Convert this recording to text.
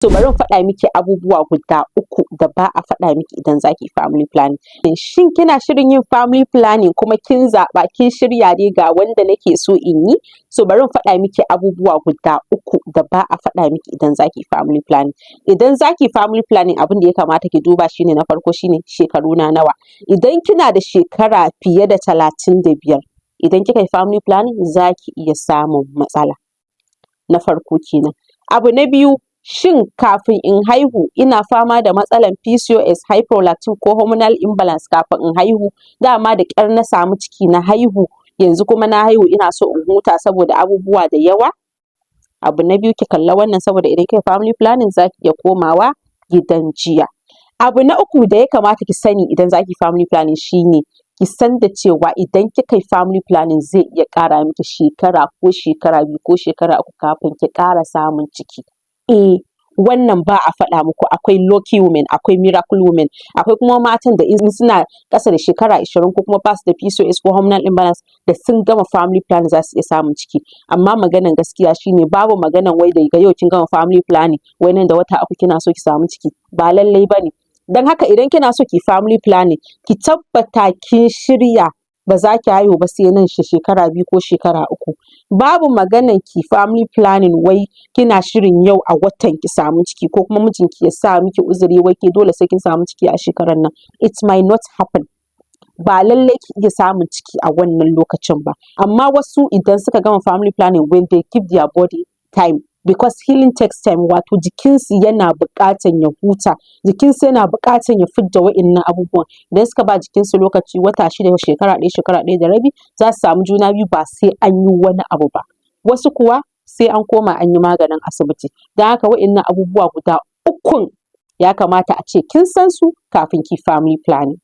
To, bari in faɗa miki abubuwa guda uku da ba a faɗa miki idan za ki yi family planning. Shin kina shirin yin family planning kuma kin zaɓa, kin shirya dai ga wanda nake so in yi? So bari in faɗa miki abubuwa guda uku da ba a faɗa miki idan za ki yi family planning. Idan za ki yi family planning, abin da ya kamata ki duba shi ne, na farko shi ne, shekaruna nawa? Idan kina da shekara fiye da 35, idan kika yi family planning za ki iya samun matsala. Na farko kenan. Abu na biyu, shin kafin in haihu ina fama da matsalan PCOS, high prolactin ko hormonal imbalance kafin in haihu? Dama da ƙyar na samu ciki na haihu, yanzu kuma na haihu ina so in huta saboda abubuwa da yawa. Abu na biyu, ki kalla wannan, saboda idan kika yi family planning za ki iya komawa gidan jiya. Abu na uku da ya kamata ki sani idan za ki yi family planning shi ne, ki san da cewa idan kika yi family planning zai iya ƙara miki shekara ko shekara 2 ko shekara 3 kafin ki ƙara samun ciki. Eh, wannan ba a faɗa muku. Akwai lucky women, akwai miracle women, akwai kuma matan da in suna ƙasa da shekara 20 ko kuma ba su da PCOS ko hormonal imbalance, da sun gama family planning za su iya samun ciki. Amma maganan gaskiya shi ne, babu maganan wai daga yau kin gama family planning, wai nan da wata 3 kina so ki samu ciki, ba lallai ba ne. Don haka idan kina so ki yi family planning, ki tabbata kin shirya ba za ki haihu ba sai nan da shekara 2 ko shekara 3. Babu maganan ki family planning wai kina shirin yau a watan ki samu ciki, ko kuma mijinki ya sa miki uzuri wai ke dole sai kin samu ciki a shekaran nan. It might not happen. Ba lallai ki iya samun ciki a wannan lokacin ba. Amma wasu idan suka gama family planning, when they give their body time, because healing takes time, wato jikinsu yana buƙatan ya huta, jikinsu yana buƙatan ya fidda wa'innan abubuwan. Idan suka ba jikinsu lokaci, wata 6, shekara ɗaya, shekara ɗaya da rabi, za su samu juna biyu ba sai an yi wani abu ba. Wasu kuwa sai an koma an yi maganin asibiti. Don haka wa'innan abubuwa guda ukun ya kamata a ce kin san su kafin ki family planning.